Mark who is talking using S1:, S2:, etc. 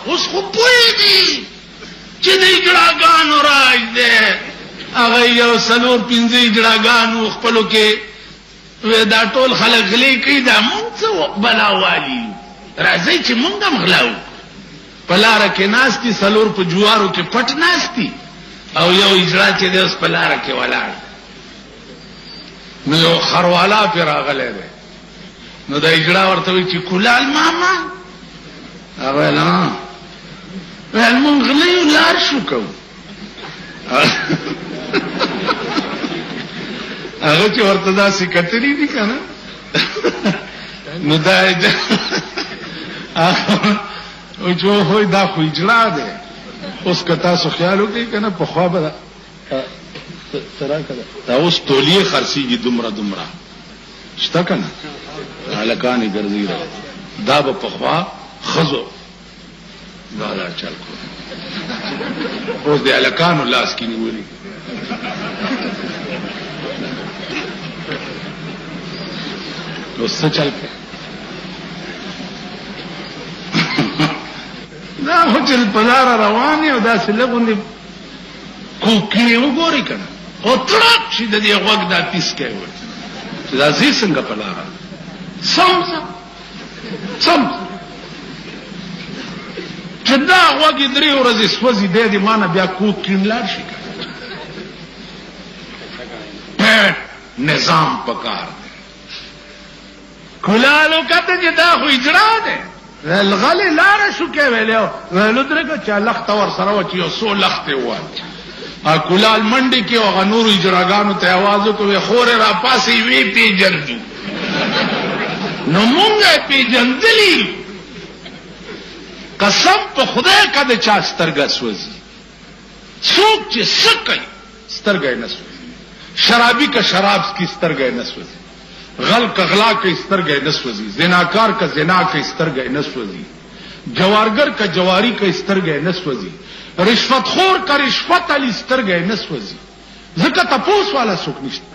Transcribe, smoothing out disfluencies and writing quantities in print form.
S1: اوس خو پوه دي چې د اجړاګانو راج دی. هغه یو څلور پنځه اجړاګانو خپلو کې وې دا ټول خلک غلې کوي، دا مونږ څه بلا والي یو، راځئ چې مونږ هم غلا وکړو. په لاره کې ناست دي، څلور په جوارو کې پټ ناست دي او یو اجړا چې دی اوس په لاره کې ولاړ. نو یو خروالا پرې راغلی دی، نو دا اجړا ورته وایي چې کولال ماما. هغه ویل ها، ویل مونږ غله یو، لار شو کوو. هغه چې ورته داسې کتلي دي که نه، نو دا چې هوی دا خو اجړا دی. اوس که تاسو خیال وکړئ که نه، پخوا به دا اوس تولیې خرڅېږي دومره دومره شته که نه، هلکان یې ګرځي. دا به پخوا ښځو دا دا چل کو، اوس د هلکانو لاس کې نیولي. اوس څه چل کوي؟ دا خو چې په لاره روان یې او داسې لږ غوندې کوکړې وګوري که نه، او تړاک شي د دې غوږ دا پیسکی وي چې دا ځي څنګه په لاره، سم سم چې دا غوږ یې درې ورځې سوځي، دی دې ما نه بیا کوک کیڼ لاړ شي. ټیټ نظام پکار دی. کلالو کته چې دا خو اجرا دی، ویل غلې لاره شو کې، ویل ویل ودرېږه چې لخته ورسره وه چې یو څو لختې ووهل. کلال منډې کې او هغه نورو اجراګانو ته اواز وکړ، خورې راپاسې وې پېژندو، نو مونږ یې پېژندلي. قسم په خدای که د چا سترګه سوځي، څوک چې څه کوي سترګه یې نه سوځي. شرابي که شراب څکي سترګه یې نه سوځي، غل که غلا کوي سترګه یې نه سوځي، زناکار که زنا کوي سترګه یې نه سوځي، جوارګر که جواري کوي سترګه یې نه سوځي، رشوت خور که رشوت علي سترګه یې نه سوځي، ځکه تپوس والا څوک نشته.